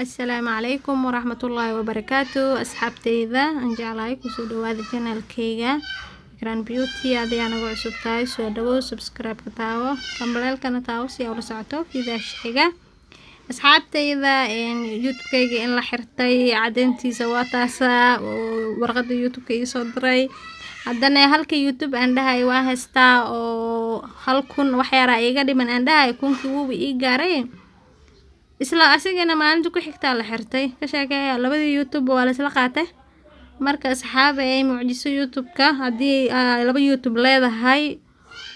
Assalaamu calaykum waraxmatullaahi wabarakaatu. Asxaabteyda aan jeclahay, kusoo dhawaada channelkayga Grand Beauty. Haddii aad nagu cusub tahay, soo dhawow, subscribe-ka taawo, gambaleelkana taawo si aad ula socoto fiidiyaasha xiga. Asxaabteyda, YouTube-kayga in la xirtay cadeyntiisa waa taasaa oo warqada YouTube-ka ii soo diray. Haddana halka YouTube aan dhahay waa haystaa oo 1000 wax yaraa iiga dhiman aan dhahay, 1000-kii wuuba ii gaaray, isla asigana maalinta ku xigtaa la xirtay. Ka sheekeeya, labadii YouTube waa la isla qaatay. Marka asxaabi, ay mucjiso YouTube-ka. Haddii aa laba YouTube leedahay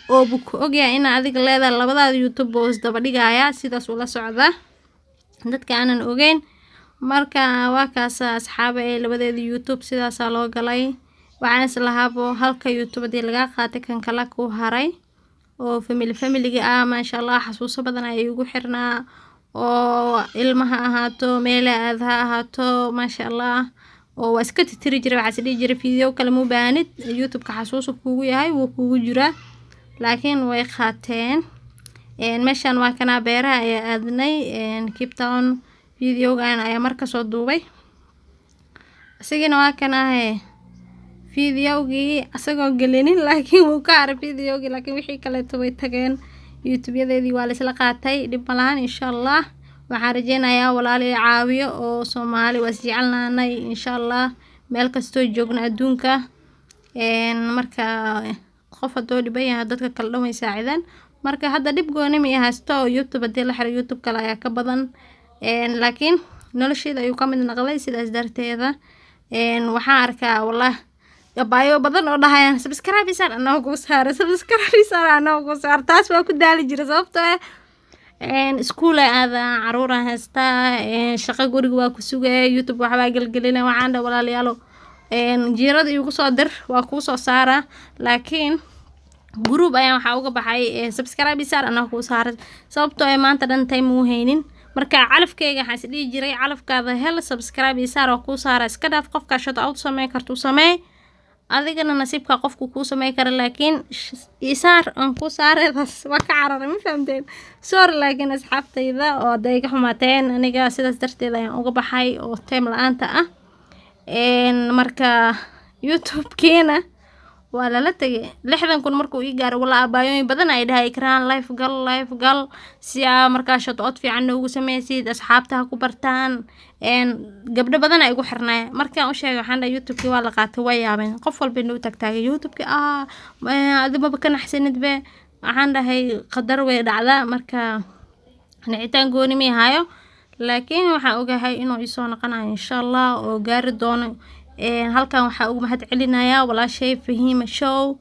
oo buu ku ogyahay in adiga leedahay labadaada YouTube oo isdaba dhigaya, sidaas ula socda dadka aanan ogeyn. Marka waa kaasa, asxaabi, ay labadeeda YouTube sidaasaa loo galay. Waxaan is lahaabo halka YouTube haddii lagaa qaatay, kan kale ku haray oo family familiga ah, maasha Allah, xasuuso badan ayay igu xirnaa, oo ilma ha ahaato, meela aad ha ahaato, maasha Allah, oo waa iska titiri jiray. Waxaa is dhihi jiray video kale ma u baahnid, YouTube-ka xasuusu kugu yahay, wuu kugu jiraa, laakiin way qaateen. Meeshan waa kanaa, beeraha ayaa aadnay Cape Town. Videogan ayaa mar kasoo duubay, isagana waa kanaahe. Videogii asagoo gelinin, laakiin wuu ka haray videogii, laakiin wixii kaleeto way tageen. YouTube-yadeedii waa la isla qaatay, dhib ma lahan. Insha Allah waxaan rajeynayaa walaal i caawiyo oo Soomaali waa isjecelnaanay, insha Allah, meel kastoo joogno adduunka. Marka qof hadduu dhiban yahay, dadka kale dhan way saacidaan. Marka hadda dhib gooni ma i haysto oo YouTube haddii la xiro, YouTube kale ayaa ka badan, laakiin nolosheyda ayuu ka mid noqday. Sidaas darteeda waxaan arkaa wallah abaayo badan oo dhahayaan "Subscribe saar, anoo kuu saara, subscribe saar, anoo kuu saar." Taas waa ku daali jira, sababtoo ah iskuul aadaa, caruuraan haystaa, shaqo guriga waa ku sugaya, YouTube waxbaa gelgelina. Waxaan dhahay, "Walaalayaalow, jiirada iigu soo dir, waa kuu soo saaraa." Laakiin group ayaan waxaa uga baxay "Subscribe saar, anaa kuu saaray," sababtoo ay maanta dhan time muu haynin. Marka calafkeyga waxaan is dhihi jiray, calafkaada hel, subscribe saar oo kuu saara, iska dhaaf. Qofkaa shout out samey kartuu samee, adigana nasiibka qofku kuu samey kara, laakiin isaar aan kuu saareedaas waa ka cararay. Ma fahamteen? Sorry, laakiin asxaabtayda oo hadday iga xumaateen, aniga sidaas darteed ayaan uga baxay oo time la-aanta ah. Marka YouTube-kiina waa lala tegay. 60,000 markuu ii gaaro, walaa abaayooyin badan ay dhahay, "Ikraan, live gal, live gal, si aa markaa shout out fiican noogu sameysid, asxaabta ha ku bartaan." Gabdho badan ay igu xirnaay. Markaan u sheegay, waxaan dhahay YouTube-kii waa la qaatay, way yaabeen. Qof walba inuu tagtaagay YouTube-kii, "Adi maba ka naxsanid be?" Waxaan dhahay, qadar way dhacdaa, marka nicitaan gooni ma hayo, laakiin waxaan ogahay inuu isoo noqonayo, insha Allah, oo gaari doono. Halkan waxaa ugu mahad celinayaa walaashay Fahiima Show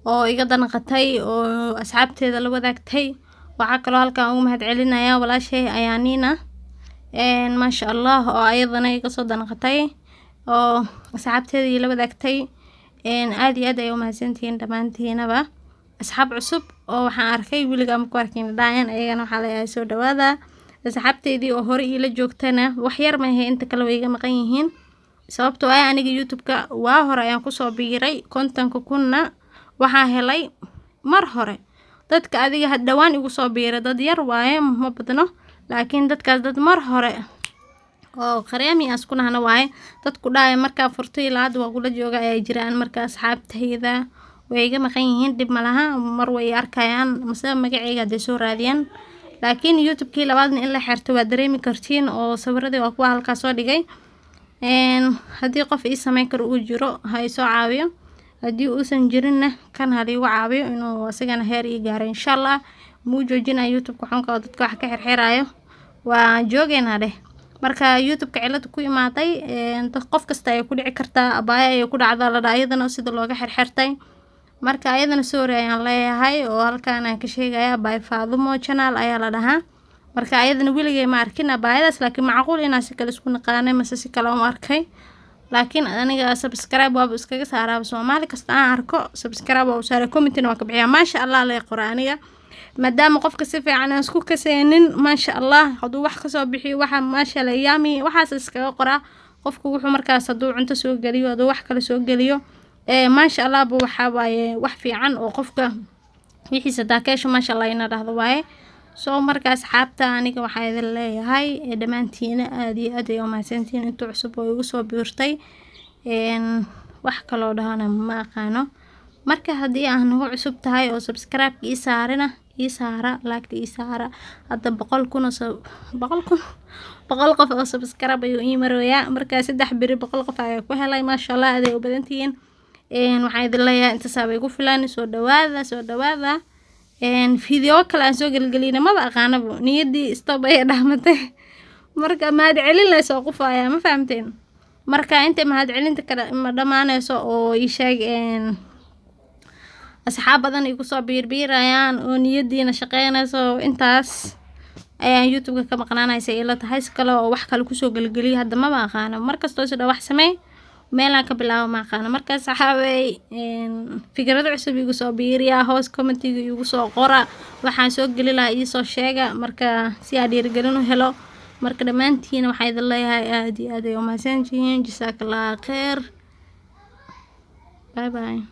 oo iga danqatay oo asxaabteeda la wadaagtay. Waxaa kaloo halkan ugu mahad celinayaa walaashay Ayaaniina, maasha Allah, oo ayadana iga soo danqatay oo asxaabteeda la wadaagtay. Aad iyo aad ay u mahadsantihiin dhammaantiinaba. Asxaab cusub oo waxaan arkay weligaa ma ku arkin dhaayan, ayagana waxaa leeyahay soo dhawaada. Asxaabteydii oo hore iila joogtana wax yar maahe, inta kale way iga maqan yihiin, sababtoo ah aniga YouTube-ka waa hore ayaan kusoo biiray. 50,000-na waxaa helay mar hore. Dadka adiga had dhawaan igu soo biiray dad yar waaye, ma badno, laakiin dadkaas dad mar hore oo qareemi aan isku nahna waaye. Dadku dhahaya markaa furtay ilaa hadda waa kula jooga ayay jiraan. Marka asxaabtayda way iga maqan yihiin, dhib malaha, mar way arkayaan mase magacayga hadday soo raadiyaan. Laakiin YouTube-kii labaadna in la xirto waa dareemi kartiin oo sawiradii waa kuwa halkaas soo dhigay. Haddii qof ii sameyn karo uu jiro, ha isoo caawiyo. Haddii uusan jirinna, kan ha liigu caawiyo inuu isagana heer ii gaaro, insha Allah. Muu joojinayo YouTube-ka xunka oo dadka wax ka xirxirayo, waa joogeynaa dheh. Marka YouTube-ka cilada ku imaatay dad qof kasta ayay ku dhici kartaa. Abaayo ayay ku dhacdaa la dhaha iyadana sida looga xirxirtay. Marka ayadana sorry ayaan leeyahay oo halkaan aan ka sheegaya. Abaayo Faadumo Channel ayaa la dhahaa. Marka ayadana weligay ma arkin abaayadaas, laakiin macquul inaan si kale isku naqaanay mase si kale u arkay. Laakiin aniga subscribe waaba iskaga saaraaba. Soomaali kasta aan arko subscribe waa u saaray, commentina waa ka bixiyaa, "Maasha Allah" lay qora. Aniga maadaama qofka si fiican aan isku kaseynin, maasha Allah hadduu wax kasoo bixiyo, waxa "Maasha Allah, yummy" waxaas iskaga qoraa. Qofku wuxuu markaas hadduu cunto soo geliyo, hadduu wax kale soo geliyo, maasha Allah bu waxaa waaye wax fiican oo qofka wixiisa hadaa ka hesho, maasha Allah ina dhahdo waaye. Soo marka asxaabta, aniga waxaa idin leeyahay dhammaantiina aada iyo aad ay umahadsantihiin inta cusub oo igu soo biirtay. Wax kaloo dhahana ma aqaano. Marka haddii aan nagu cusub tahay oo subscribe ii saarina, ii saara, like ii saara. Hadda 100,000 oo 100,000, 100 qof oo subscribe ayuu ii marooyaa. Marka 3 beri 100 qof ayaa ku helay, maasha Allah, aad ay u badantihiin. Waxaan idin leeyahay intaas igu filan. Soo dhawaada, soo dhawaada. Video kale aan soo gelgelina maba aqaanabo, niyaddii stop ayay dhahmatay. Marka mahad celin la soo qufaya, ma fahamteen? Marka inta mahad celinta kale ma dhammaanayso oo ii sheeg asxaab badan igu soo biirbiirayaan oo niyadiina shaqeynayso, intaas ayaan YouTube-ka ka maqnaanaysa ila tahay. Si kale oo wax kale kusoo gelgeliyo hadda maba aqaano. Markastoo sidha wax sameey, meelaan ka bilaabo ma aqaano. Marka saxaabey, fikrado cusub igu soo biiriya, hoos commentiga igu soo qora, waxaan soo geli lahaa iisoo sheega, marka si aan dhiirigelin u helo. Marka dhammaantiina waxaa idin leeyahay aada iyo aad ay umahadsantihiin. Jasaakallah kheer, bye bye.